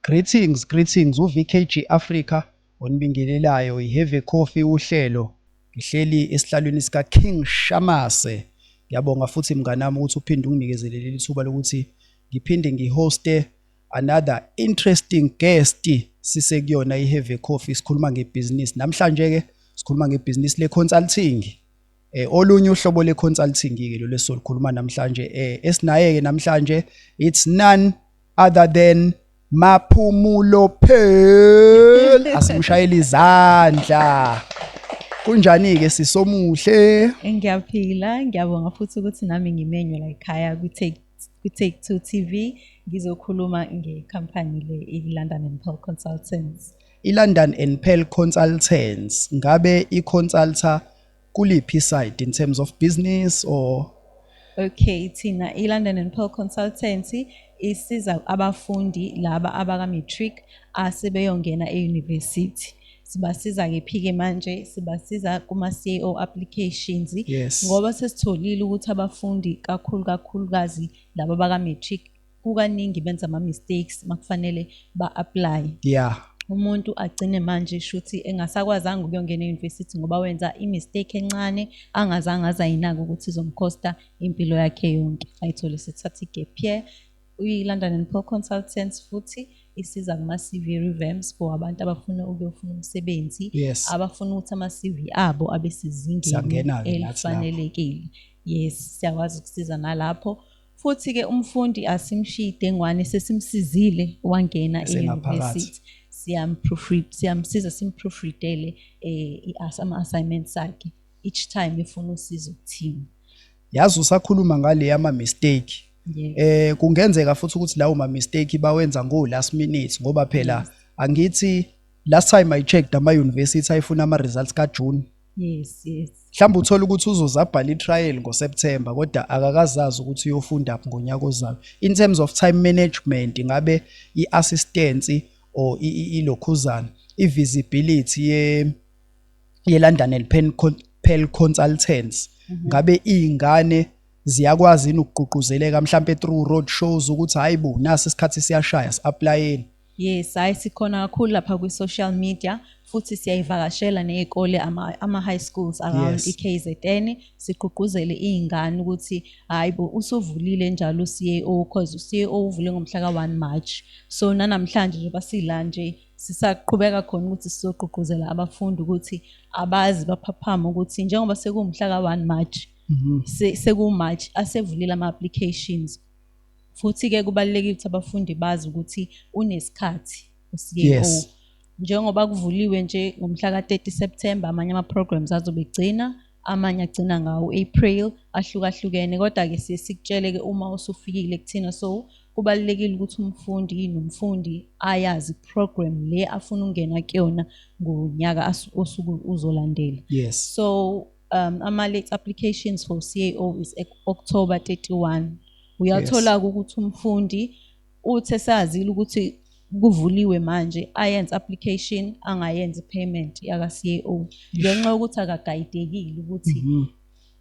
Greetings, greetings, uVKG Africa onibingelelayo, i-Have Coffee uhlelo. Ngihleli esihlalweni sika King Shamase. Ngiyabonga futhi mnganami ukuthi uphinde unginikezele leli thuba lokuthi ngiphinde ngihoste another interesting guest sisekuyona i-Have Coffee, sikhuluma ngebhizinisi. Namhlanje ke sikhuluma ngebhizinisi le-consulting. Olunye uhlobo le-consulting ke lo lesolikhuluma namhlanje, esinaye ke namhlanje, it's none other than Maphumulo Pearl. Asimshayela izandla. Kunjani ke, sisomuhle? Ngiyaphila, ngiyabonga futhi ukuthi nami ngimenywe la ekhaya kwi-Take Two TV ngizokhuluma ngekhampani le, i-London and Pearl Consultants. I-London and Pearl Consultants ngabe i-consulta kuliphi side in terms of business or? Okay, thina i-London and Pearl Consultancy isiza abafundi laba abaka-matric asebeyongena e-university. Sibasiza kephi-ke manje? Sibasiza kuma-CAO applications ngoba sesitholile ukuthi abafundi kakhulu kakhulukazi laba baka-matric kukaningi benza ama-mistakes makufanele ba-apply. Umuntu agcine manje shuthi engasakwazanga ukuyongena e-university ngoba wenza i-mistake encane angazange azayinaka ukuthi izomkhosta impilo yakhe yonke, ayithole sethatha i-gap year. I-London and Pearl Consultants futhi isiza kuma-CV revamps for abantu abafuna ukuyofuna umsebenzi, abafuna ukuthi ama-CV abo abe sezingeni Siyangena-ke nathi lapho. elifanelekile. Yes, siyakwazi ukusiza nalapho. Futhi-ke umfundi asimshiyi dengwane, sesimsizile wangena Esengaphakathi. e-university, siyamsiza simproofreadele ama-assignments akhe each time efuna usizo kuthina. Yazi, usakhuluma ngale ama mistake, kungenzeka futhi ukuthi lawo ma mistake bawenza ngo last minute, ngoba phela angithi last time I checked, ama university ayifuna ama results ka June. Mhlawumbe uthola ukuthi uzozabhala i-trial ngoSeptember, kodwa akakazazi ukuthi uyofunda ngonyaka ozayo. In terms of time management, ngabe i-assistance or ilokhuzana, i-visibility ye London and Pearl Consultants, ngabe izingane ziyakwazi yini ukugqugquzeleka mhlambe through road shows ukuthi hayi bo, nasi isikhathi siyashaya, si-applyeni? Yes, hayi, sikhona kakhulu lapha kwi-social media, futhi siyayivakashela ney'kole, ama-high schools around i-KZN, sigqugquzele iy'ngane ukuthi hayi bo, usuvulile njalo u-CAO, cause u-CAO uvule ngomhla ka-1 March. So nanamhlanje njengoba sila nje sisaqhubeka khona ukuthi sizogqugquzela abafundi ukuthi abazi baphaphame ukuthi njengoba sekuwumhla ka-1 March, seku-March asevulile ama-applications. Futhi-ke kubalulekile ukuthi abafundi bazi ukuthi unesikhathi u-CAO. Njengoba kuvuliwe nje ngomhla ka-30 September, amanye ama-programs azobe egcina, amanye agcina ngawo April, ahlukahlukene, kodwa-ke siye sikutshele-ke uma usufikile kuthina. So kubalulekile ukuthi umfundi nomfundi ayazi program le afuna ukungena kuyona ngonyaka osuke uzolandela. So ama-late applications for CAO is October 31. Uyathola ukuthi umfundi uthe sazile ukuthi kuvuliwe manje, ayenze application, angayenzi payment yaka CAO ngenxa yokuthi akagayidekile ukuthi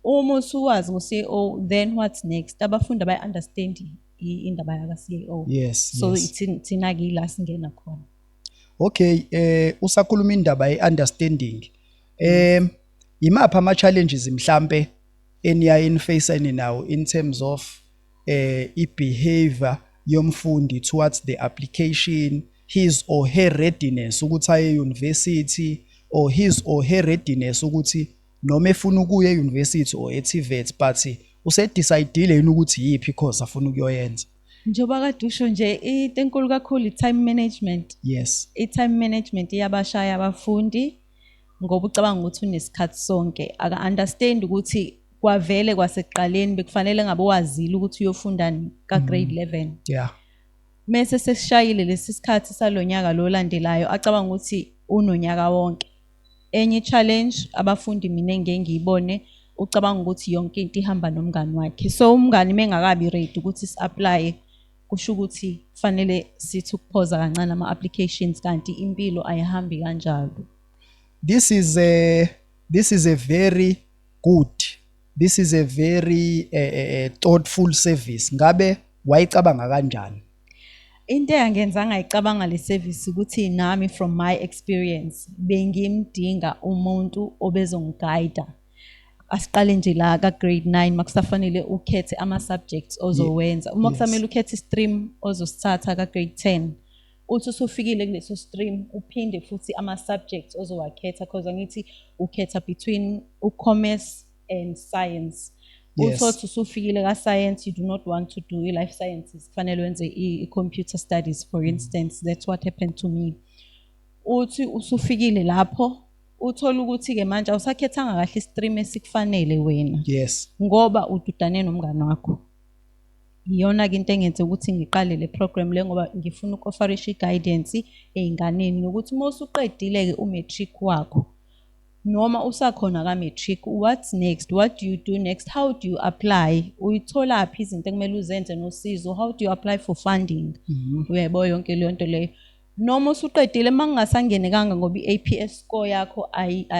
uma usuwazi ngo-CAO, then what's next? Abafundi abayi-understand indaba yaka CAO. So thina-ke ila singena khona. Okay, usakhuluma indaba ye-understanding. Imaphi ama challenges mhlambe eniya in-face nawo in terms of i-behavior yomfundi towards the application, his or her readiness ukuthi aye university, or his or her readiness ukuthi noma efuna ukuya e-university or e-TVET, but usedecidile yini ukuthi yiphi course afuna ukuyoyenza? Njengoba kade usho nje, into enkulu kakhulu i-time management. I-time management iyabashaya abafundi ngoba ucabanga ukuthi unesikhathi sonke, aka-understand ukuthi kwavele kwasekuqaleni bekufanele ngabe wazile ukuthi uyofundani ka-grade 11. Mese sesishayile lesi sikhathi salonyaka lo olandelayo, acabanga ukuthi unonyaka wonke. Enye challenge abafundi mina engike ngiyibone, ucabanga ukuthi yonke into ihamba nomngani wakhe. So umngani mengakabi ready ukuthi si-apply, kusho ukuthi kufanele sithi ukuphoza kancane ama-applications, kanti impilo ayihambi kanjalo. This is a very good, this is a very thoughtful service. Ngabe wayicabanga kanjani? Into eyangenza ngayicabanga le service ukuthi nami from my experience bengimdinga umuntu obezongiguida. Asiqale nje la ka grade 9, makusafanele ukhethe ama subjects ozowenza, uma kusamele ukhethe i-stream ozosithatha ka grade 10, uthi usufikile kuleso stream uphinde futhi ama subjects ozowakhetha, because angithi ukhetha between u-commerce and science. Uthole usufikile ka-science, you do not want to do i-life sciences, kufanele wenze i-computer studies, for instance. That's what happened to me. Uthi usufikile lapho uthola ukuthi-ke manje awusakhethanga kahle i-stream esikufanele wena ngoba ududane nomngani wakho. Iyona-ke into engenze ukuthi ngiqale le program le, ngoba ngifuna uku-offerisha i-guidance ey'nganeni nokuthi uma usuqedile-ke u-matric wakho noma usakhona ka-matric, what's next? What do you do next? How do you apply? Uyitholaphi izinto ekumele uzenze nosizo? How do you apply for funding? Uyayibona yonke leyo nto leyo. Noma usuqedile, uma kungasangenekanga ngoba i-APS score yakho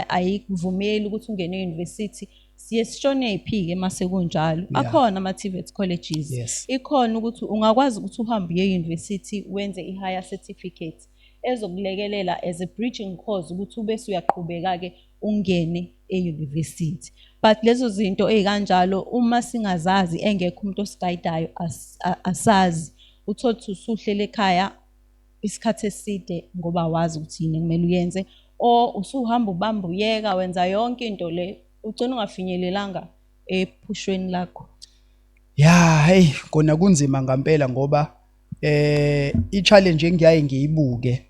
ayikuvumeli ukuthi ungene e-university, siye sishonephi-ke mase kunjalo? Akhona ama-TVET colleges. Ikhona ukuthi ungakwazi ukuthi uhambe uye e-university, wenze i-higher certificate ezokulekelela as a bridging course ukuthi ubese uyaqhubeka-ke ungene e-university. But lezo zinto ey'kanjalo uma singazazi, engekho umuntu osiguidayo, asazi. Uthole ukuthi usuhleli ekhaya isikhathi eside ngoba wazi ukuthi yini ekumele uyenze, or usuhamba ubamba uyeka wenza yonke into le, ugcina ungafinyelelanga ephushweni lakho. Ya, hey, kona kunzima ngampela ngoba i-challenge engiyaye ngiyibuke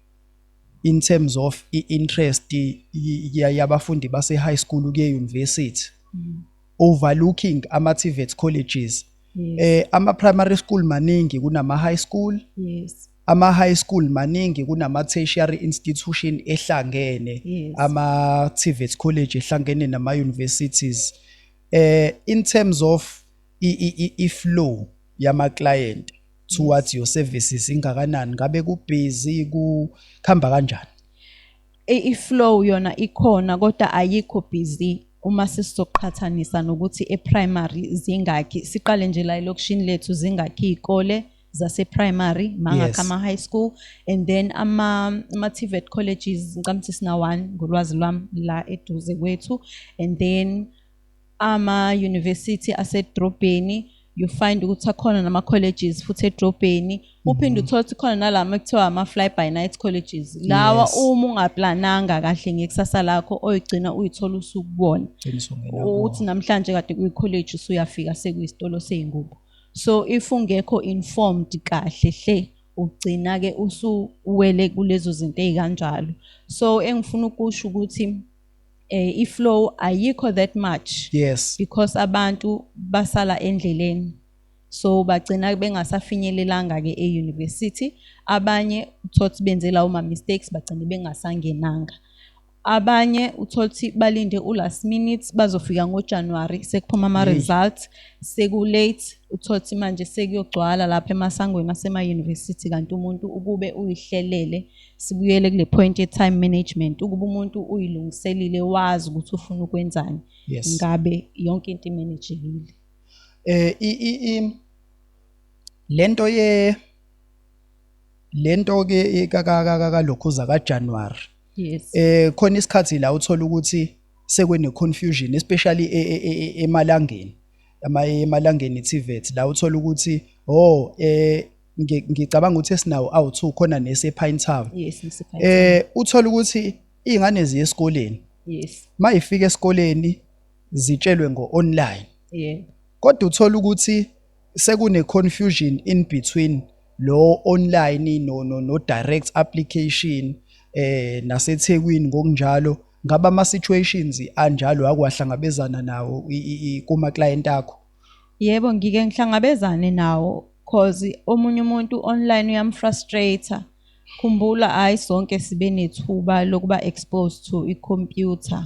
in terms of i-interest yabafundi base high school kuye university, overlooking ama TVET colleges. Ama primary school maningi kunama high school. Ama high school maningi kunama tertiary institution ehlangene, ama TVET college ehlangene nama universities. In terms of i-flow yama client towards your services, ingakanani? Ngabe ku busy, kukhamba kanjani? I-flow yona ikhona, kodwa ayikho busy uma sesizoqhathanisa nokuthi e-primary zingakhi. Siqale nje la elokishini lethu, zingakhi iy'kole zase-primary, mangakhi ama-high school, and then ama-TVET colleges? Ngicabanga ukuthi sina one ngolwazi lwami la eduze kwethu, and then ama-university asedrobheni, you find ukuthi akhona nama-colleges futhi edrobheni. Uphinde uthole ukuthi khona nalama ekuthiwa ama-fly by night colleges lawa. Uma ungaplananga kahle ngekusasa lakho, oyigcina uyithola usukubona Gcina usungena ukuthi kuwo. Namhlanje kade kuyi-college, usuyafika sekuyisitolo sey'ngubo. So if ungekho informed kahle hle, ugcina-ke usuwele kulezo zinto ey'kanjalo. So engifuna ukusho ukuthi i-flow ayikho that much because abantu basala endleleni, so bagcina bengasafinyelelanga-ke e-university. Abanye uthole ukuthi benze lawo ma-mistakes, bagcine bengasangenanga. Abanye uthole ukuthi balinde u-last minute, bazofika ngoJanuwari sekuphuma ama-results, seku-late. Uthole ukuthi manje sekuyogcwala lapha emasangweni asema-university, kanti umuntu ukube uyihlelele, sibuyele kule point ye-time management, ukuba umuntu uyilungiselile, wazi ukuthi ufuna ukwenzani, ngabe yonke into imanejekile. Lento ke kalokhuza kaJanuary, khona isikhathi la uthola ukuthi sekune confusion, especially emalangeni, ama emalangeni TVET, la uthola ukuthi oh ngicabanga ukuthi esinawo awu2 khona nese Pinetown. Yes, Mr. Uthola ukuthi izingane ziye esikoleni, mayifika esikoleni zitshelwe ngo online, kodwa uthola ukuthi sekune confusion in between lo online no direct application, naseThekwini ngokunjalo. Ngabe ama situations anjalo akwahlangabezana nawo kuma client akho? Yebo, ngike ngihlangabezane nawo, cause omunye umuntu online uyamfrustrate. Khumbula, hayi sonke sibe nethuba lokuba exposed to i-computer.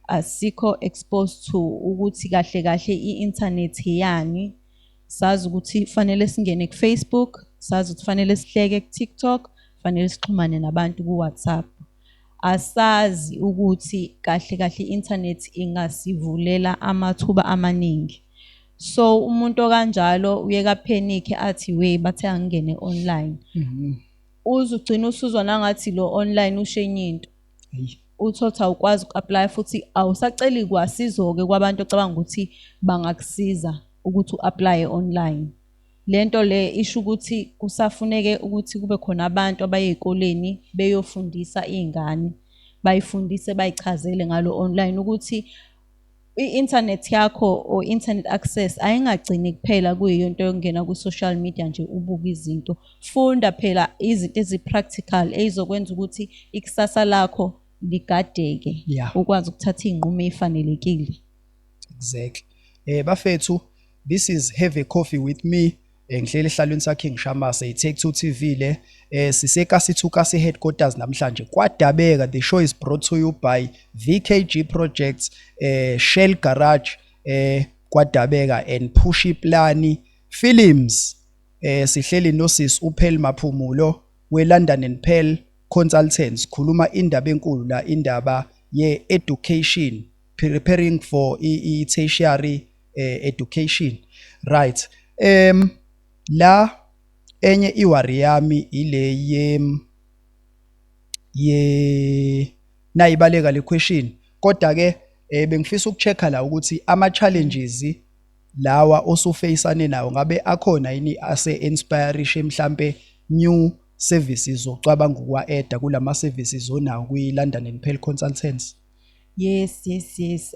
Asikho exposed to ukuthi kahle kahle i-internet yani. Sazi ukuthi fanele singene ku-Facebook, sazi ukuthi fanele sihleke ku-TikTok, fanele sixhumane nabantu ku-WhatsApp. Asazi ukuthi kahle kahle i-internet ingasivulela amathuba amaningi. So umuntu okanjalo uyeka panic, athi, "We, bathe angingene online." Uze ugcine usuzwa nangathi lo online usho enye into. Uthotha awukwazi uku-apply futhi awusaceli kwasizo-ke kwabantu ocabanga ukuthi bangakusiza ukuthi u-apply online. Lento le isho ukuthi kusafuneke ukuthi kube khona abantu abaye ey'koleni beyofundisa iy'ngane, bayifundise, bayichazele ngalo online ukuthi i-internet yakho or internet access ayingagcini kuphela kuyiyo into yokungena ku-social media nje ubuke izinto. Funda phela izinto ezi-practical ey'zokwenza ukuthi ikusasa lakho ligadeke, ukwazi ukuthatha iy'nqumo ey'fanelekile. Exactly. Bafethu, this is Have a Coffee with me. Ngihleli ehlalweni sakhe ngishamase i-Take 2 TV le. Sisekasi 2 kasi headquarters namhlanje. KwaDabeka. The show is brought to you by VKG Projects, Shell Garage, KwaDabeka and Pushy Plani Films. Sihleli nosisi uPearl Maphumulo we London and Pearl Consultants. Khuluma indaba enkulu la, indaba ye education, preparing for i tertiary education, right? La enye i-worry yami ile ye nayibaleka le question, kodwa ke bengifisa ukuchecka la ukuthi ama challenges lawa osufacane nawo ngabe akhona yini ase inspiration mhlambe new services ocabanga ukwa-adda kulama services onawo kwi London and Pearl Consultants? Yes.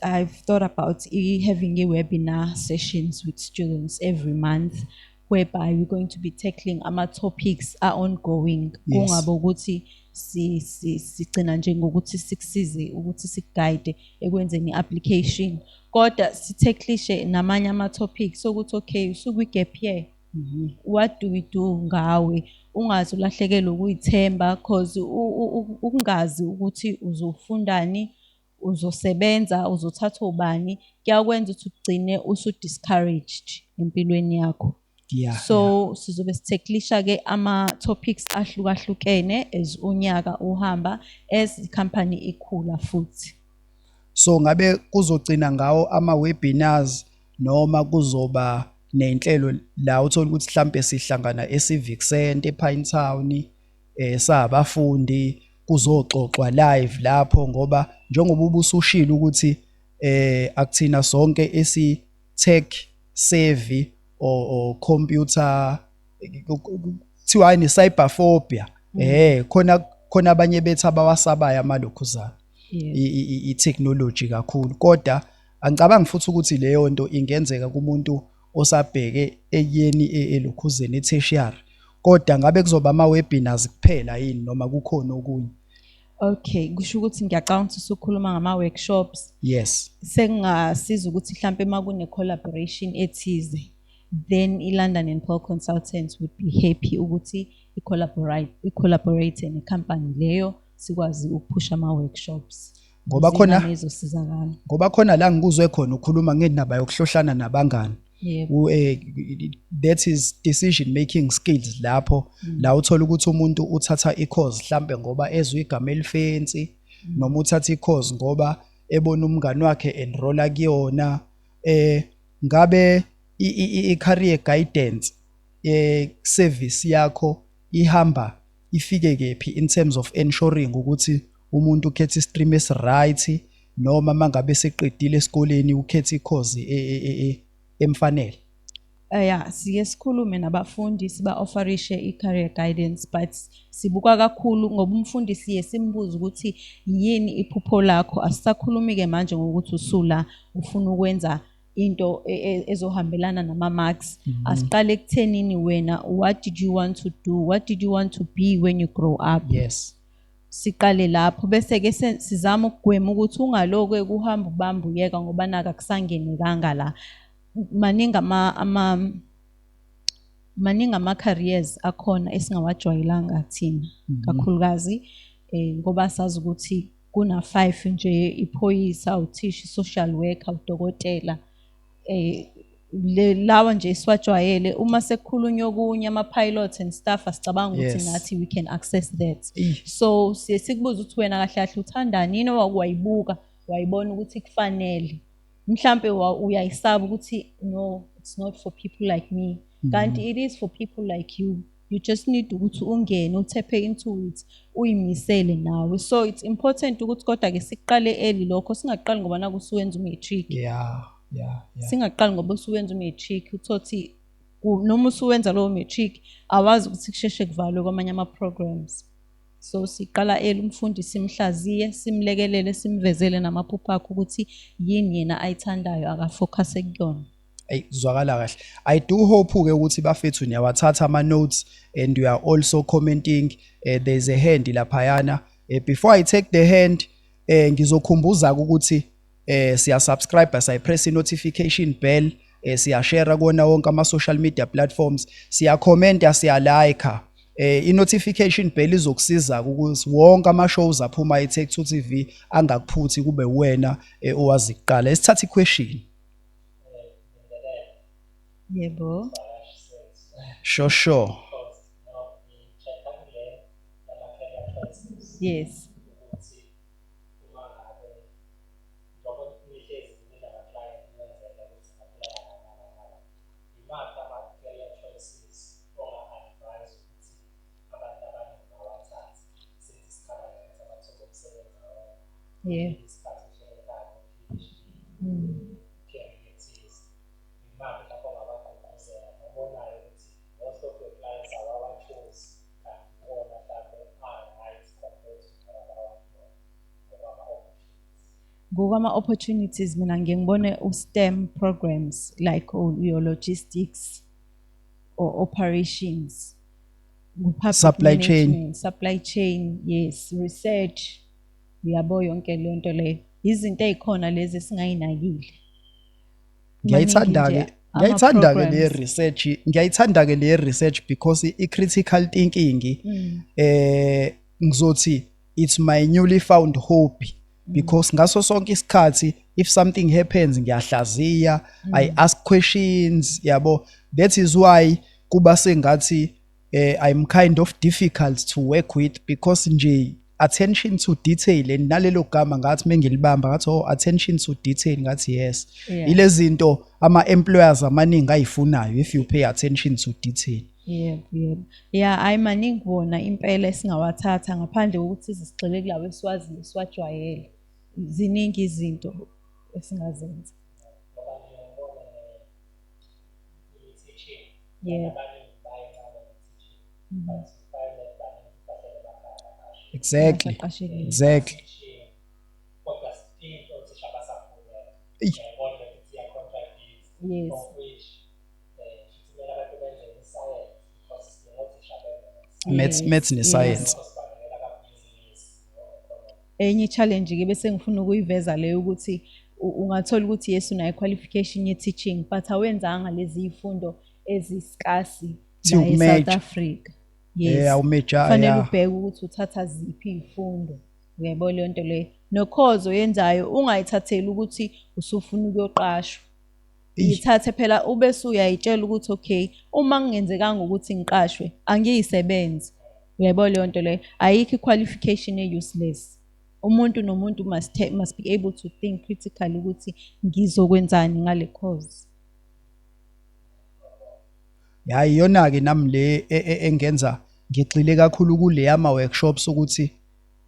I've thought about having a webinar sessions with students every month, whereby we're going to be tackling ama topics are ongoing. Kungabe ukuthi si sigcina nje ngokuthi sikusize ukuthi sikuguide ekwenzeni i-application. Kodwa sitacklishe namanye ama topics sokuthi, okay, usukwi gap year. What do we do ngawe? Ungaze ulahlekelwe ukuyithemba, cause ukungazi ukuthi uzofundani, uzosebenza, uzothatha ubani, kuyakwenza ukuthi ugcine usu-discouraged empilweni yakho. So sizobe sitacklisha-ke ama-topics ahlukahlukene as unyaka uhamba, as i-company ikhula futhi. So ngabe kuzogcina ngawo ama webinars noma kuzoba nenhlelo la uthola ukuthi mhlambe sihlangana e-Civic Center ePinetown sabafundi, kuzoxoxwa live lapho? Ngoba njengoba ubusushilo ukuthi akuthina sonke esi tech savvy or computer, kuthiwa ni cyberphobia, khona abanye bethu abawasabayo amalokhuzana i-technology kakhulu, kodwa angicabangi futhi ukuthi leyo nto ingenzeka kumuntu osabheke ekuyeni elokhuzeni e-tertiary. Kodwa ngabe kuzoba ama-webinars kuphela yini noma kukhona okunye? Okay, kusho ukuthi ngiyacabanga ukuthi usukhuluma ngama-workshops. Yes. Sekungasiza ukuthi mhlampe uma kune-collaboration ethize, then i-London and Pearl Consultants would be happy ukuthi i-collaborate ne-company leyo, sikwazi ukuphusha ama-workshops. Ngoba Ukuze ingane izosizakala. Ngoba khona la ngikuzwe khona ukhuluma ngendaba yokuhlohlana nabangani. That is decision making skills lapho la uthola ukuthi umuntu uthatha i-course mhlambe ngoba ezwe igama elifancy noma uthatha i-course ngoba ebona umngani wakhe enrolla kuyona. Ngabe i-career guidance service yakho ihamba ifike kephi in terms of ensuring ukuthi umuntu ukhetha i-stream esi-right noma mangabe seqedile esikoleni ukhetha i-course emfanele? Yeah, siye sikhulume nabafundi, siba-offerishe i-career guidance, but sibuka kakhulu ngoba umfundi siye simbuze ukuthi yini iphupho lakho. Asisakhulumi-ke manje ngokuthi usula ufuna ukwenza into ezohambelana nama-marks. Asiqale ekuthenini wena, what did you want to do, what did you want to be when you grow up? Siqale lapho, bese-ke sizama ukugwema ukuthi ungalokhu kuhamba ubamba uyeka ngoba naka akusangenekanga la. Maningi ama-careers akhona esingawajwayelanga thina, kakhulukazi ngoba sazi ukuthi kuna 5 nje: iphoyisa, uthisha, social worker, udokotela, lawa nje esiwajwayele. Uma sekukhulunywa okunye, ama-pilots and stuff, asicabanga ukuthi nathi we can access that. So siye sikubuze ukuthi wena kahle kahle uthandani, yini owakuwayibuka wayibona ukuthi kufanele, mhlampe uyayisaba ukuthi no. It's not for people like me. Kanti it is for people like you. You just need ukuthi ungene, u-tap into it, uyimisele nawe. So it's important ukuthi kodwa-ke siqale early lokho, singaqali ngoba naku usuwenza u-matric. Singaqali ngoba usuwenza u-matric, uthothi noma usuwenza lowo matric awazi ukuthi kusheshe kuvalwe kwamanye ama-programs. So siqala early umfundi, simhlaziye, simlekelele, simvezele namaphupho akhe ukuthi yini yena ayithandayo, aka-focus kuyona. Ey, zwakala kahle. I do hope ke ukuthi bafethu niyawathatha ama notes and you are also commenting. There's a hand laphayana. Before I take the hand, ngizokhumbuza ukuthi siya subscribe, siya-press notification bell, siya share kuwona wonke ama social media platforms, siya comment, siya like. I notification bell izokusiza ukuthi wonke ama shows aphuma e Take 2 TV angakuphuthi, kube wena owazi kuqala. Esithatha question. Yebo. Sure. Yes. Ukuthi uma ngabe njengoba nihlezi ninama-client, niwenzela ukuthi apply ngala, imaphi ama-career choices onga-advise ukuthi abantu abaningi bawathathe, since isikhala ukuthi amathuba omsebenzi awekho, isikhathi uhlele ekhaya no-PhD, career ethize, imaphi mhlawumbe ongabagqugquzela nobonayo ukuthi most of your clients awawa-choose, kanti iwona mhlawumbe a-right compared to laba ngokwama-opportunities? Ngokwama-opportunities, mina ngiye ngibone u-STEM programs like your logistics or operations, public Supply chain. Management, supply chain, yes, research, uyabo, yonke leyo nto leyo, izinto ey'khona lezi esingayinakile. Ngiyayithanda Maningi ke, nje ngiyayithanda ke le ama-programs. research, ngiyayithanda ke le research because i critical thinking, ngizothi it's my newly found hobby, because ngaso sonke isikhathi if something happens ngiyahlaziya, I ask questions, yabo. That is why kuba sengathi I'm kind of difficult to work with, because nje attention to detail, and nalelo gama ngathi mengilibamba ngathi, "Oh, attention to detail," ngathi yes, ilezi zinto ama employers amaningi ayifunayo if you pay attention to detail. Yebo. Yeah, hayi, maningi wona impela esingawathatha ngaphandle kokuthi sisigxile kulawo esiwaziyo, esiwajwayele. Ziningi izinto esingazenza. Ngoba ngiye ngibone i-teaching, abaningi bayincane ne-teaching, but you find that baningi bahlele emakhaya, abaqashile. Abasaqashekile. Teaching, kodwa still othisha basafuneka. Uyayibona le ukuthi iya-contradict, of which futhi kumele abantu benze i-science because sidinga othisha be-maths. Maths, maths ne-science. Lokho sibalekela kabhizinisi no-economy. Enye i-challenge ke bese ngifuna ukuyiveza leyo, ukuthi ungathola ukuthi yes, unayo qualification ye-teaching, but awenzanga lezi zifundo ezi-scarce Thi la e-South uku-major. Africa. Awu-major, Kufanele ubheke ukuthi uthatha ziphi iy'fundo. Uyayibona leyo nto leyo. No-course oyenzayo ungayithatheli ukuthi usufuna ukuyoqashwa. Yithathe phela ubese uyayitshela ukuthi okay, uma kungenzekanga ukuthi ngiqashwe, angiyisebenzi. Uyayibona leyo nto leyo. Ayikho i-qualification e-useless. Umuntu nomuntu must be able to think critically ukuthi ngizokwenzani ngale course. Ya, iyona ke nami le engenza ngigxile kakhulu kule yama workshops, ukuthi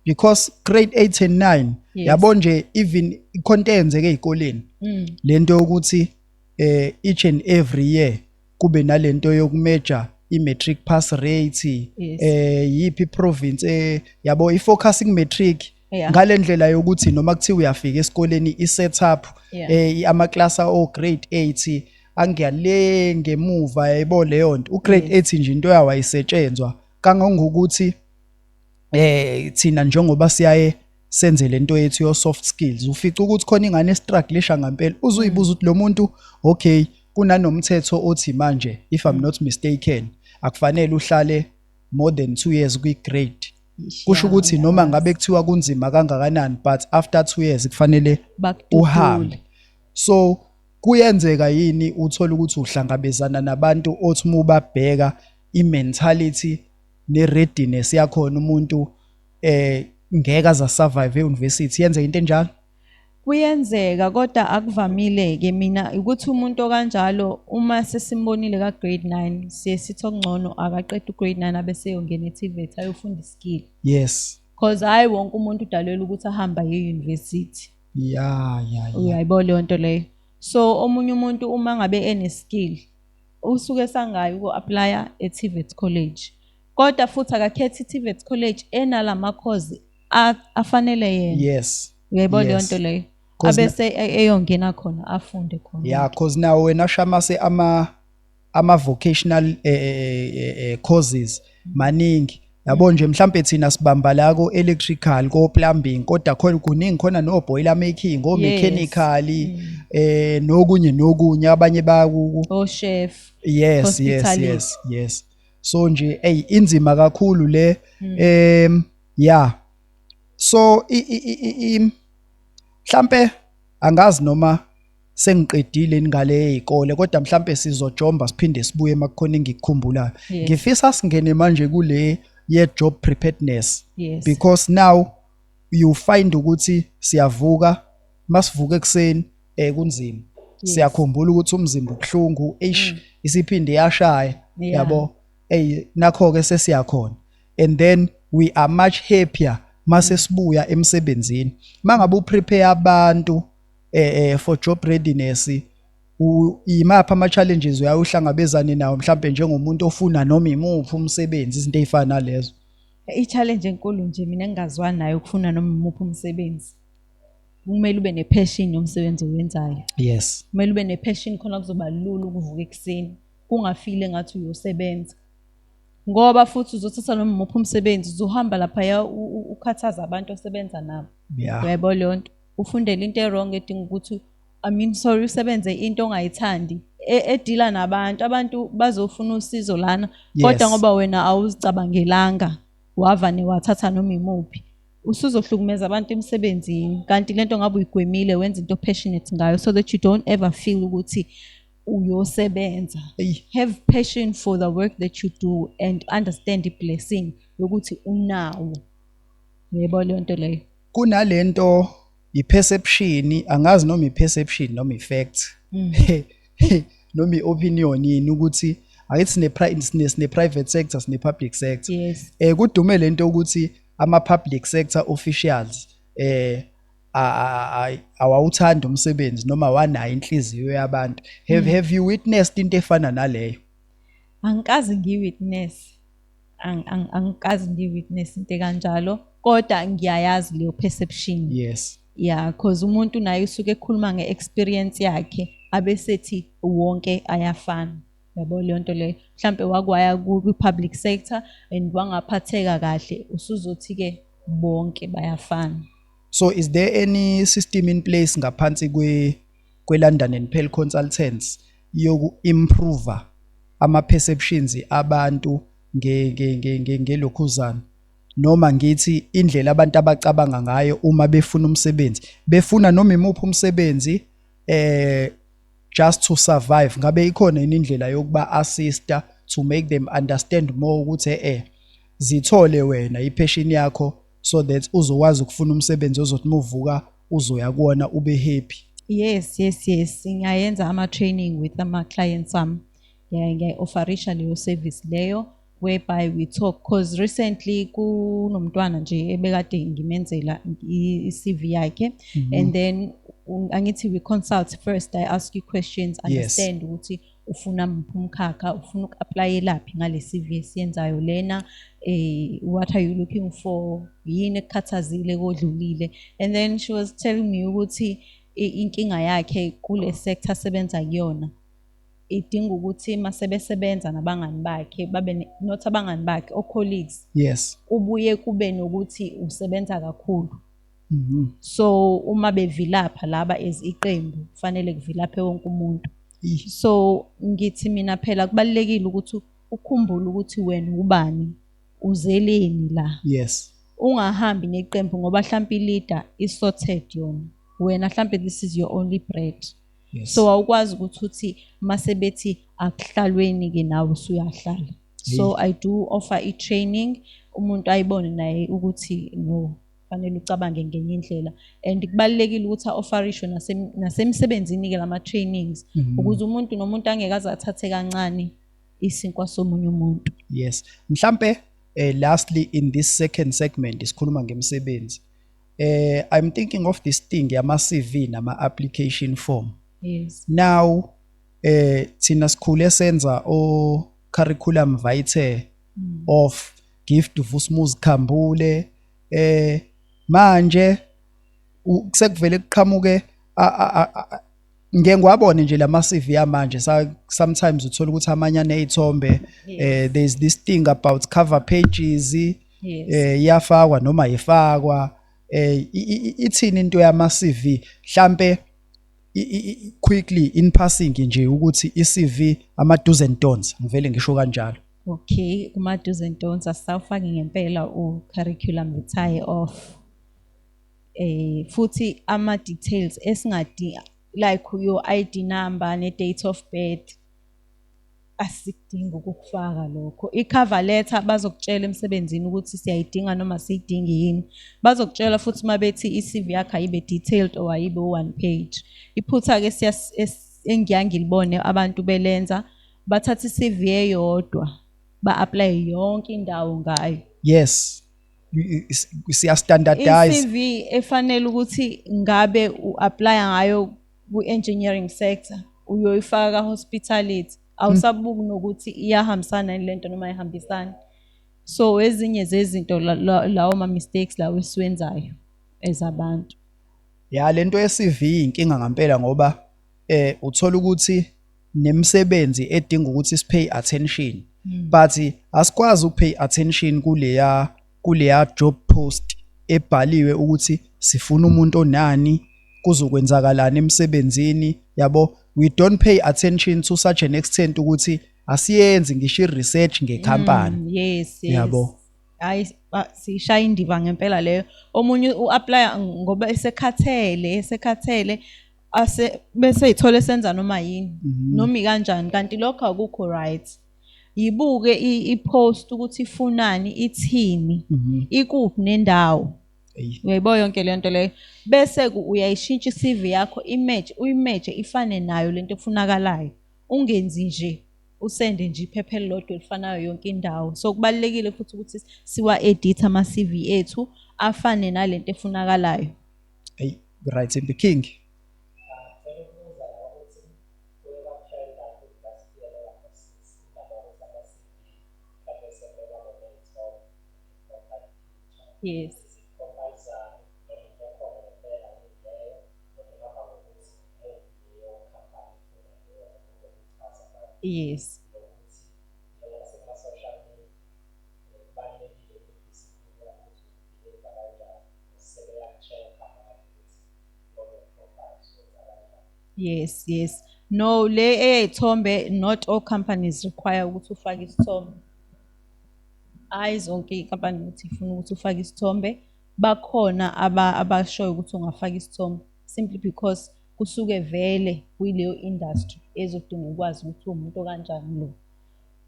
because grade 8 and 9, yabo nje, even icontent eyenzeke ezikoleni, lento yokuthi each and every year kube nalento yoku-measure i-matric pass rate, yiphi province, yabo, i-focusing matric ngalendlela yokuthi noma kuthiwa uyafika esikoleni, i-setup, ama class o grade 8 angiyale ngemuva, yayibona leyo nto, u grade 8 nje into yawo ayisetshenzwa kangangokuthi thina njengoba siyaye senze lento yethu yo soft skills, ufica ukuthi khona ingane e-strugglisha ngempela, uzuyibuza ukuthi lo muntu, okay, kunanomthetho othi manje, if I'm not mistaken, akufanele uhlale more than 2 years kwi grade. Kusho ukuthi noma ngabe kuthiwa kunzima kangakanani, but after 2 years kufanele Bakududule. uhambe. So kuyenzeka yini uthola ukuthi uhlangabezana nabantu othi uma ubabheka i-mentality ne-readiness yakhona, umuntu ngeke aze survive e-university? Yenzeka into enjalo? Kuyenzeka kodwa akuvamile-ke. Mina ukuthi umuntu okanjalo uma sesimbonile ka-grade 9, siye sithi okungcono akaqede u-grade 9 abese eyongena e-TVET ayofunda i-skill. Cause hhayi wonke umuntu udalelwe ukuthi ahambe aye e-university. Uyayibona leyo nto leyo. So omunye umuntu uma ngabe ene-skill usuke sangayi uku-applya e-TVET college. Kodwa futhi akakhethi i-TVET college enalama course afanele yena. Uyayibona leyo nto leyo. Abese eyongena khona afunde khona. Yeah, cause now wena Shamase ama vocational courses maningi. Yabo nje mhlambe thina sibamba la ko electrical, ko plumbing, kodwa khona kuningi khona no boiler making, o mechanical, nokunye nokunye, abanye ba o chef. Yes. Yes. So nje hey, inzima kakhulu le. Yeah. So i mhlambe angazi noma sengiqedile ngale izikole, kodwa mhlambe sizojomba siphinde sibuye makukhona engikukhumbulayo. Ngifisa singene manje kule ye job preparedness. Because now you find ukuthi siyavuka, masivuka ekseni kunzima. Siyakhumbula ukuthi umzimba ubuhlungu, eish, isiphinde yashaya, yabo, hey, nakho ke sesiyakhona, and then we are much happier mase sibuya emsebenzini. Mangabe uprepare abantu for job readiness, imaphi ama challenges uyayohlangabezane nawo mhlambe njengomuntu ofuna noma imuphi umsebenzi, izinto ezifana nalezo? I-challenge enkulu nje mina engingazwani nayo ukufuna noma imuphi umsebenzi. Kumele ube ne-passion yomsebenzi owenzayo. Kumele ube ne-passion khona kuzoba lula ukuvuka ekuseni, kungafile ngathi uyosebenza. Ngoba futhi uzothatha noma imuphi umsebenzi, uzohamba laphaya ukhathaza abantu osebenza nabo. Uyayibona leyo nto? Ufundele into e-wrong edinga ukuthi, I mean, sorry, usebenze into ongayithandi edila nabantu, abantu bazofuna usizo lana, kodwa ngoba wena awuzicabangelanga wavane wathatha noma imuphi, usuzohlukumeza abantu emsebenzini, kanti lento ngabe uyigwemile, wenza into passionate ngayo so that you don't ever feel ukuthi uyosebenza. Have passion for the work that you do and understand the blessing yokuthi unawo. Yebo, leyo nto leyo. Kunalento i-perception, angazi noma i-perception noma i-fact noma i-opinion yini, ukuthi akithi sine private sector, sine public sector. Kudume lento ukuthi ama public sector officials awawuthandi umsebenzi noma wanayo inhliziyo yabantu. Have you witnessed into efana naleyo? Angikaze ngiyi-witness. Angikaze ngiyi-witness into kanjalo, kodwa ngiyayazi leyo perception. Yeah, cause umuntu naye usuke ekhuluma nge-experience yakhe abesethi wonke ayafana. Yabo leyo nto leyo. Mhlambe wakwaya kwi-public sector and wangaphatheka kahle, usuzothi-ke bonke bayafana. So is there any system in place ngaphansi kwe London and Pearl Consultants yoku improve ama perceptions abantu nge nge nge nge ngelokhuzana, noma ngithi indlela abantu abacabanga ngayo uma befuna umsebenzi, befuna noma imuphi umsebenzi just to survive? Ngabe ikhona yini indlela yokuba assista to make them understand more ukuthi zithole wena i-passion yakho so that uzokwazi ukufuna umsebenzi ozothi muvuka uzoya kuwona ube happy? Yes. Ngiyayenza ama-training with ama-clients ami. Ngiyayi-offerisha leyo service leyo whereby we talk, cause recently kunomntwana nje ebekade ngimenzela i-CV yakhe, and then angithi we consult first, I ask you questions, understand ukuthi ufuna muphi umkhakha, ufuna uku-applyelaphi ngale CV esiyenzayo lena, what are you looking for, yini ekukhathazile kodlulile. And then she was telling me ukuthi inkinga yakhe kule sector asebenza kuyona idinga ukuthi masebesebenza nabangani bakhe babe not abangani bakhe, o-colleagues, kubuye kube nokuthi usebenza kakhulu. So uma bevilapha laba as iqembu, kufanele kuvilaphe wonke umuntu. So ngithi mina phela kubalulekile ukuthi ukhumbule ukuthi wena ubani, uzeleni la. Ungahambi neqembu ngoba mhlawumbe i-leader is-sorted yona, wena mhlawumbe this is your only bread. So awukwazi ukuthi uthi mase bethi akuhlalweni ke nawe usuyahlala. So I do offer i-training, umuntu ayibone naye ukuthi no, Fanele ucabange ngenye indlela, and kubalulekile ukuthi a-offerishwe nasemsebenzini-ke lama-trainings, ukuze umuntu nomuntu angeke aze athathe kancane isinkwa somunye umuntu. Yes, mhlambe lastly in this second segment sikhuluma ngemisebenzi. I'm thinking of this thing yama CV nama application form. Now thina sikhule senza o curriculum vitae of Gift Vusumuzi Khambule. Manje sekuvele kuqhamuke, ngeke ngiwabone nje lama CV amanje. Sometimes uthola ukuthi amanye anezithombe. There's this thing about cover pages. Iyafakwa noma ayifakwa? Ithini into yama CV mhlambe, quickly in passing nje, ukuthi i-CV, ama do's and don'ts, ngivele ngisho kanjalo? Okay, kuma do's and don'ts, asisawufaki ngempela u-curriculum vitae of futhi ama details esingadi, like your ID number ne date of birth, asikudingi ukukufaka lokho. I-cover letter, bazokutshela emsebenzini ukuthi siyayidinga noma siyidingi yini. Bazokutshela futhi uma bethi i-CV yakho ayibe detailed or ayibe one page. Iphutha-ke engiya ngilibone abantu belenza, bathatha i-CV eyodwa, ba-apply yonke indawo ngayo. Yes, siya-standardize. I-CV efanele ukuthi ngabe u-applya ngayo ku-engineering sector, uyoyifaka hospitality, awusabuki nokuthi iyahambisana yini lento noma ayihambisani. So ezinye zezinto lawo ma-mistakes lawo esiwenzayo ezabantu. Ya, lento ye-CV inkinga ngempela, ngoba uthola ukuthi nemisebenzi edinga ukuthi si-pay attention, but asikwazi uku-pay attention kuleya job post ebhaliwe ukuthi sifuna umuntu onani, kuzokwenzakalani emsebenzini, yabo. We don't pay attention to such an extent ukuthi asiyenzi ngisho i-research ngekhampani. Yabo. Hayi, sishaya indiva ngempela leyo. Omunye u-apply ngoba esekhathele ase bese eyithola esenza noma yini, noma ikanjani, kanti lokho akukho right. Yibuke i-post ukuthi ifunani, ithini, ikuphi nendawo. Uyayibona yonke le nto leyo, bese uyayishintsha i-CV yakho, image uyi-matche ifane nayo lento efunakalayo. Ungenzi nje usende nje iphepha elilodwa elifanayo yonke indawo. So kubalulekile futhi ukuthi siwa-edit ama-CV ethu afane nalento efunakalayo. Eyi, right, the king. Ngicela ukubuza la ukuthi kuye kwa-trenda last year noma since, indaba yokuthi ama-CV mhlawumbe sebekwa ney'thombe, i-profile picture. Is-compulsory noma into ekhona ngempela yini leyo, noma ihamba ngokuthi imuphi leyo khampani efuna leyo nto ukuchaza manje? Nokuthi njengoba sekuma-social media, kubalulekile i-discipline yakho ukuthi u-behave kanjani, sebeyaku-check-a manje ukuthi ngokwe-profile uzowenza kanjani. Yes. No, le eyey'thombe, not all companies require ukuthi ufake isithombe. Hhayi zonke iy'nkampani ukuthi ifuna ukuthi ufake isithombe. Bakhona abashoyo ukuthi ungafaka isithombe simply because kusuke vele kuyileyo industry ezodinga ukwazi ukuthi uwumuntu okanjani lo.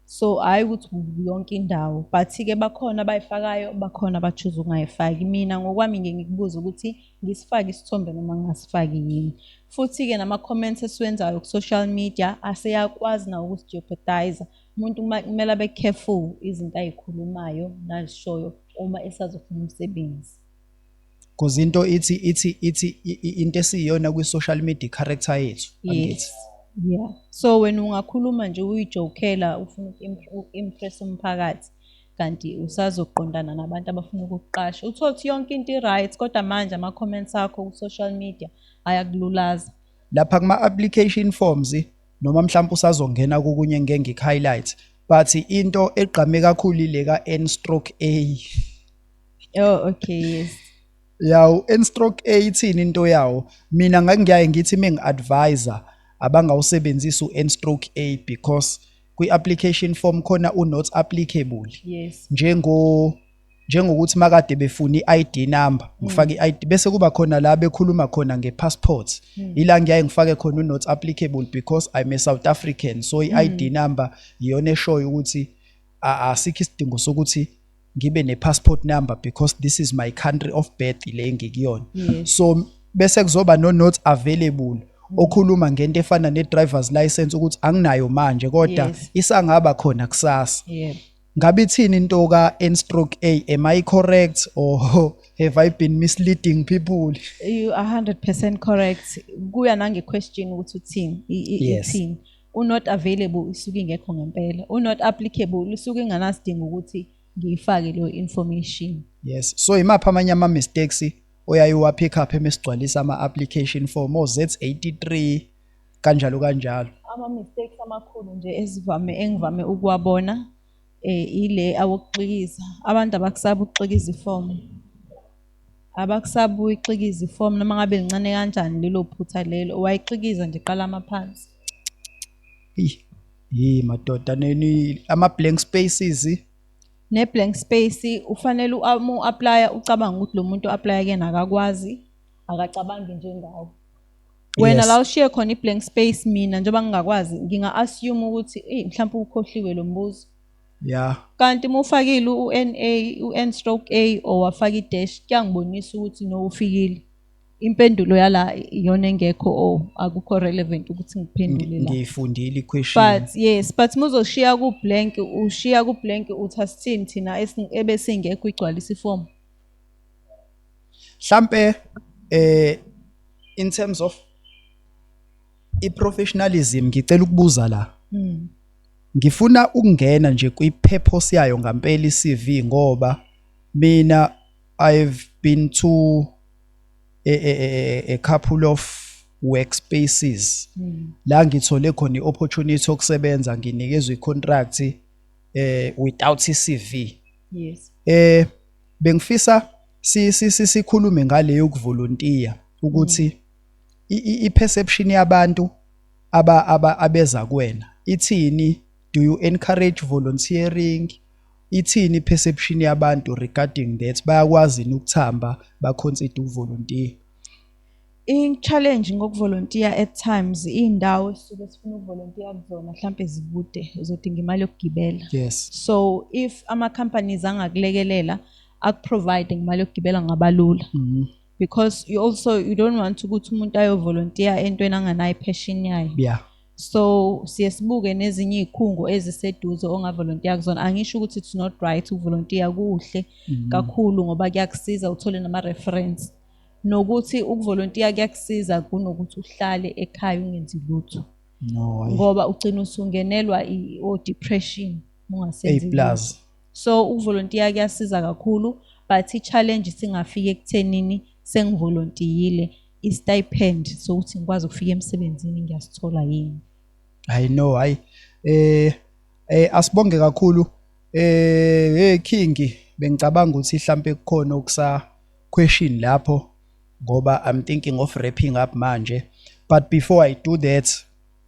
So hhayi ukuthi yonke indawo, but-ke bakhona abayifakayo, bakhona aba-choose ukungayifaki. Mina ngokwami ngiye ngikubuze ukuthi ngisifake isithombe noma ngingasifaki yini. Futhi-ke nama-comments esiwenzayo ku-social media aseyakwazi nawo ukusi-jeopardize. Umuntu kumele abe careful izinto ayikhulumayo nazishoyo uma esazofuna umsebenzi. Because into ithi into esiyiyona kwi-social media, character yethu, angithi? Yes. Yeah. So wena ungakhuluma nje uyijokela, ufuna uku-impress umphakathi, kanti usazoqondana nabantu abafuna ukukuqasha. Uthole ukuthi yonke into i-right, kodwa manje ama-comments akho ku-social media ayakululaza. Lapha kuma-application forms, noma mhlawumbe usazongena kokunye, ngeke ngik-highlight, but into egqame kakhulu ile ka-N stroke A. Oh, okay, yes. Yawo N stroke A ithini into yawo? Mina ngangiyaye ngithi mengi-advisa abangawusebenzisi u-N stroke A, because kwi-application form khona u-not applicable. Njengokuthi makade befuna i-ID number, ngifake i-ID, bese kuba khona la bekhuluma khona nge-passport, ila ngiyaye ngifake khona u-not applicable because I'm a South African, so i-ID number iyona eshoyo ukuthi asikho isidingo sokuthi Ngibe ne-passport number because this is my country of birth le engikuyona. So bese kuzoba no-not available okhuluma ngento efana ne-driver's license ukuthi anginayo manje kodwa isangaba khona kusasa. Ngabe ithini into ka-N stroke A? Am I correct or have I been misleading people? You are 100% correct. Kuya nange-question ukuthi uthini, ithini. U-not available isuke ingekho ngempela. U-not applicable isuke inganasidingo ukuthi ngiyifake leyo information. Yes, so imaphi amanye ama-mistakes oyaye uwa-pick up emesigcwalisa ama-application form, o-Z83 kanjalo kanjalo? Ama-mistakes amakhulu nje ezivame engivame ukuwabona ile awokuxikiza. Abantu abakusaba ukuxikiza ifomu. Abakusaba ukuyixikiza ifomu noma ngabe lincane kanjani lelo phutha lelo, wayixikiza nje qala amaphansi. Eyi, yi madoda, neni ama-blank spaces. Ne-blank space ufanele uma u-apply-a ucabange ukuthi lo muntu o-apply-a kuyena akakwazi, akacabangi njengawe. Wena la ushiye khona i-blank space, mina njengoba ngingakwazi nginga-assume ukuthi eyi mhlawumpe ukhohliwe lo mbuzo. Kanti uma ufakile u-NA, u-N stroke A or wafaka i-dash, kuyangibonisa ukuthi no, ufikile. Impendulo yala iyona engekho or akukho relevant ukuthi ngiphendule la. Ngiyifundile i-question. But yes, but uma uzoshiya ku-blank, ushiya ku-blank uthi asithini thina ebesingekho igcwalisa ifomu. Mhlampe in terms of i-professionalism ngicela ukubuza la. Ngifuna ukungena nje kwi-purpose yayo ngampela i-CV ngoba mina I've been to a couple of workspaces la ngithole khona i-opportunity yokusebenza, nginikezwe i-contract without i-CV. Bengifisa sikhulume ngale yokuvolontiya ukuthi i-perception yabantu aba abeza kuwena ithini? Do you encourage volunteering? Ithini i-perception yabantu regarding that? Bayakwazi yini ukuthamba ba-consider ukuvolontiya? I-challenge ngokuvolontiya, at times iy'ndawo esisuke sifuna ukuvolontiya kuzona mhlampe zikude, uzodinga imali yokugibela. So if ama-companies angakulekelela aku-provide ngemali yokugibela ngabalula. Because you also you don't want ukuthi umuntu ayovolontiya entweni anganayo i-passion yayo. So siye sibuke nezinye iy'khungo eziseduze ongavolontiya kuzona. Angisho ukuthi it's not right ukuvolontiya, kuhle kakhulu ngoba kuyakusiza uthole nama-reference. Nokuthi ukuvolontiya kuyakusiza kunokuthi uhlale ekhaya ungenzi lutho. No, hayi. Ngoba ugcina usungenelwa o-depression ungasenzi A plus. Lutho. So ukuvolontiya kuyasiza kakhulu, but i-challenge singafika ekuthenini sengivolontiyile, i-stipend sokuthi ngikwazi ukufika emsebenzini ngiyasithola yini. I know, hayi, asibonge kakhulu, hey King, bengicabanga ukuthi mhlambe kukhona okusa question lapho ngoba I'm thinking of wrapping up manje, but before I do that,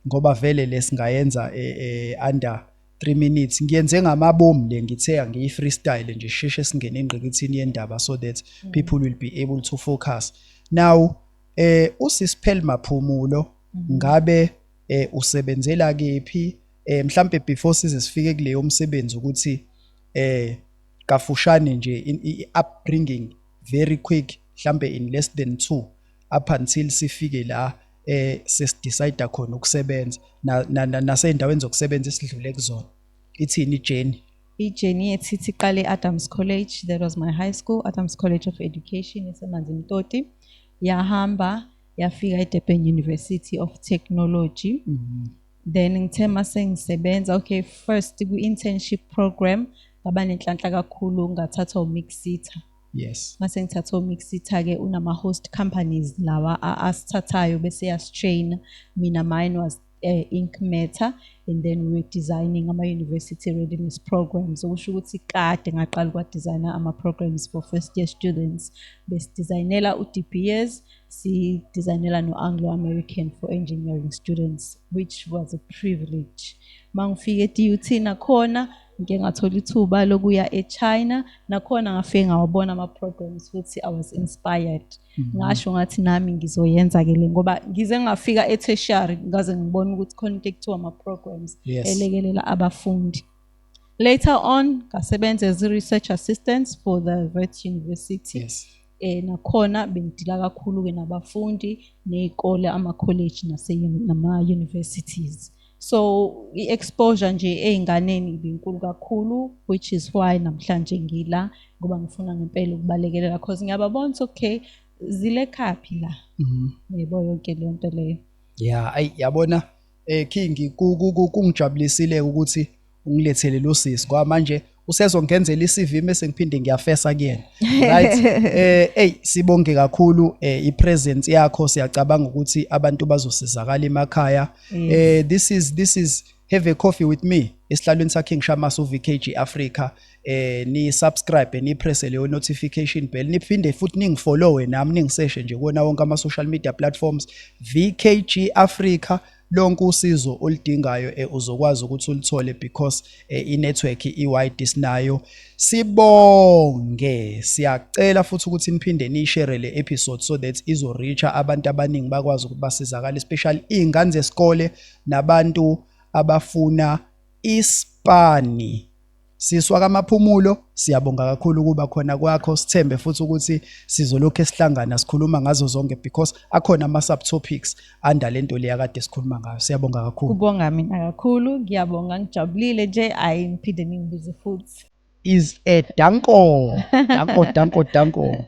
ngoba vele lesingayenza under 3 minutes, ngiyenze ngamabomu le, ngithe angiyi freestyle nje, sheshe singene engqikithini yendaba so that people will be able to focus. Now uSisiphel Maphumulo ngabe usebenzela kephi? Mhlambe before size sifike kuleyo msebenzi, ukuthi kafushane nje i-upbringing very quick, mhlambe in less than 2, up until sifike la sesidecide khona ukusebenza nasey'ndaweni zokusebenza esidlule kuzona, ithini i-journey? I-journey yethu ithi iqale e-Adams College. That was my high school, Adams College of Education eseManzimtoti. Yahamba yafika e-Durban University of Technology. Then ngithe mase ngisebenza, okay, first kwi-internship program ngaba nenhlanhla kakhulu, ngathathwa uMixita. Mase ngithathwa uMixita-ke, unama-host companies lawa asithathayo bese yasi-train. Mina mine was Ink Matter, and then we were designing ama-university readiness programs, okusho ukuthi kade ngaqala ukwa-designer ama-programs for first year students. Besidesignela u-De Beers, sidesignela no-Anglo American for engineering students, which was a privilege. Mangifika e-DUT nakhona ngike ngathola ithuba lokuya e-China, nakhona ngafike ngawabona ama-programs futhi I was inspired. Ngasho ngathi nami ngizoyenza-ke le, ngoba ngize ngafika e-tertiary ngaze ngibona ukuthi khona into ekuthiwa ama-programs elekelela abafundi. Later on ngasebenza as a research assistant for the Wits University. Nakhona bengidila kakhulu ke nabafundi nezikole, ama college nase nama universities. So i-exposure nje ey'nganeni ibinkulu kakhulu, which is why namhlanje ngila, ngoba ngifuna ngempela ukubalekelela, cause ngiyababona ukuthi okay, zilekhaphi la. Yebo, yonke leyo nto leyo. Yeah, ayi yabona, King, kungijabulisile ukuthi ungilethele lo sisi, ngoba manje usezongenzela iCV mase ngiphinde ngiyafesa kuyena, right? Hey, sibonge kakhulu ipresence yakho. Siyacabanga ukuthi abantu bazosizakala emakhaya. This is Have a Coffee with me esihlalweni sakhe ngishamasa uVKG Africa. Ni subscribe, ni press leyo notification bell, niphinde futhi ningifollow nami, ningiseshe nje kuona wonke ama social media platforms, VKG Africa. Lonke usizo oludingayo uzokwazi ukuthi ulithole because i-network i-wide sinayo. Sibonge, siyacela futhi ukuthi niphinde niyishare le episode so that izoreacha abantu abaningi, bakwazi ukuthi basizakale, especially iy'ngane zesikole nabantu abafuna ispani. Siswa kaMaphumulo, siyabonga kakhulu ukuba khona kwakho. Sithembe futhi ukuthi sizolokhu esihlangana sikhuluma ngazo zonke, because akhona ama subtopics under lento leya kade sikhuluma ngayo. Siyabonga kakhulu. Kubonga mina kakhulu, ngiyabonga, ngijabulile nje. Ayi, ngiphinde ningibize futhi. Is a danko danko danko danko.